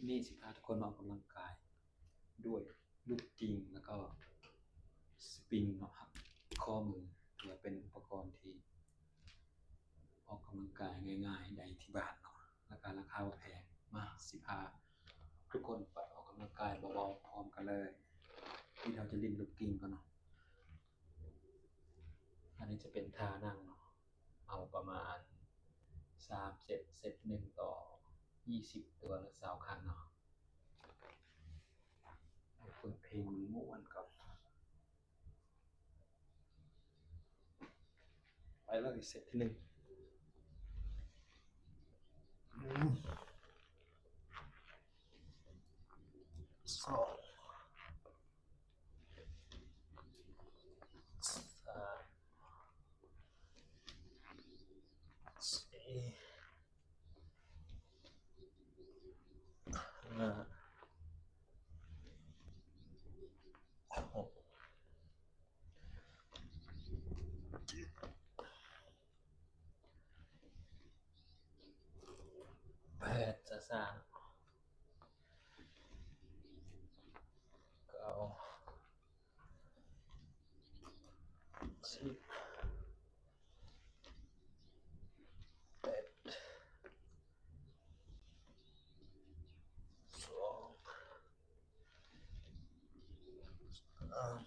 ນີ້ຊິພາທຸກຄົນອອກກຳລັງກາຍດ້ວຍລູກກິງ ແລ້ວກໍສະປຣິງເນາະ ຮັກຂໍ້ມື ເພື່ອເປັນອຸປະກອນທີ່ອອກກຳລັງກາຍງ່າຍໆໄດ້ທີ່ບ້ານເນາະ ແລ້ວກໍລາຄາບໍ່ແພງ. ມາ ຊິພາທຸກຄົນໄປອອກກຳລັງກາຍເບົາໆພ້ອມກັນເລີຍ. ທີ່ເຮົາຈະຫຼິ້ນລູກກິງກ່ອນເນາະ. ອັນນີ້ຈະເປັນທ່ານັ່ງເນາະ ເອົາປະມານສາມເຊັດ ເຊັດໜຶ່ງຕໍ່ຊາວ ຊາວຄັ້ງເນາະ. ເອົາເປີດເພງມ່ວນໆກ່ອນ ໄປເລີຍ ເຊັດທີໜຶ່ງ ສອງ ສາມ ສີ່ ຫ້າ ຫົກ ເຈັດ ແປດ ຊ້າໆ ເກົ້າ ສິບ ແປດ ສອງ ສາມ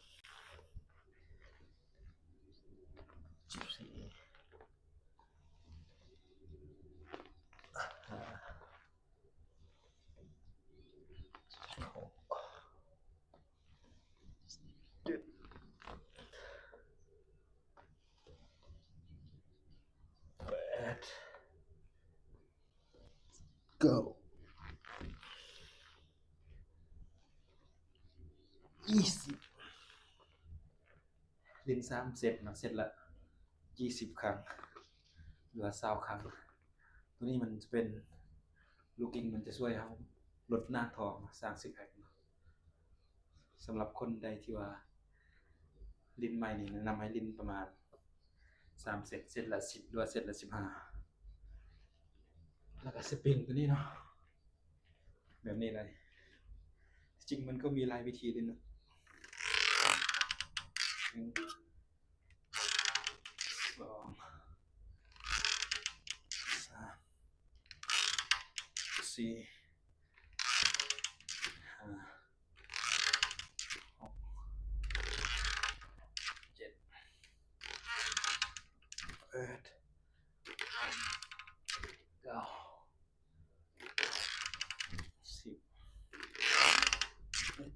ສິບສີ່ ຫ້າ ຫົກ ເຈັດ ແປດ ເກົ້າ ຊາວ ເລີນສາມເຊັດເນາະ ເຊັດລະຊາວຄັ້ງ ຫຼືວ່າຊາວຄັ້ງ. ໂຕນີ້ມັນຈະເປັນ ລູກກິງ ມັນຈະຊ່ວຍເຮົາລົດໜ້າທ້ອງ ສ້າງຊິກແພັກເນາະ. ສຳລັບຄົນໃດທີ່ວ່າຫຼິ້ນໃໝ່ນີ້ ແນະນຳໃຫ້ຫຼິ້ນປະມານສາມເຊັດ ເຊັດລະສິບ ຫຼືວ່າເຊັດລະສິບຫ້າ ແລ້ວກໍສະປຣິງໂຕນີ້ເນາະ ແບບນີ້ເລີຍ. ທີ່ຈິງມັນກໍມີຫຼາຍວິທີເດ້ເນາະ ໜຶ່ງ ສອງ ສາມ ສີ່ ຫ້າ ຫົກ ເຈັດ ແປດ ເກົ້າ ສິບ ສິບເອັດ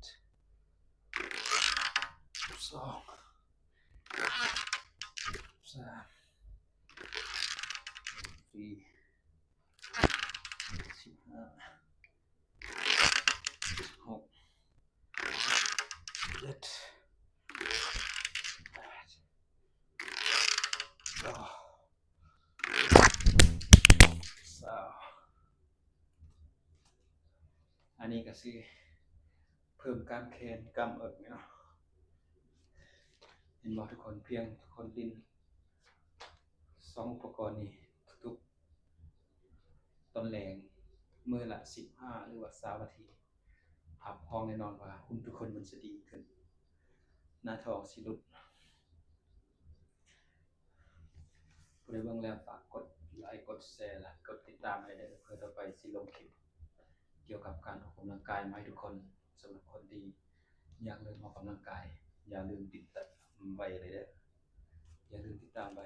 ສິບສອງ ສິບສາມ ສິບສີ່ ສິບຫ້າ ສິບຫົກ ສິບເຈັດ ສິບແປດ ສິບເກົ້າ ຊາວ. ອັນນີ້ກໍຊິເພີ່ມກ້າມແຂນ ກ້າມເອິກນີ້ເນາະ. ເຫັນບໍ່ທຸກຄົນ? ພຽງທຸກຄົນຫຼິ້ນສອງອຸປະກອນນີ້ທຸກໆຕອນແລງ ມື້ລະສິບຫ້າ ຫຼືວ່າຊາວນາທີ ຮັບຮອງແນ່ນອນວ່າຫຸ່ນທຸກຄົນມັນຈະດີຂຶ້ນ ໜ້າທ້ອງຊິຫຼຸດ. ຜູ້ໃດເບິ່ງແລ້ວຝາກກົດໄລ ກົດແຊ ແລະ ກົດຕິດຕາມໃຫ້ເດີ ເພື່ອຕໍ່ໄປຊິລົງຄລິບກ່ຽວກັບການອອກກຳລັງກາຍມາໃຫ້ທຸກຄົນ. ສຳລັບຄົນທີ່ຢາກເລີ່ມອອກກຳລັງກາຍ ຢ່າລືມຕິດຕາມໄວ້ເລີຍເດີ ຢ່າລືມຕິດຕາມໄວ້.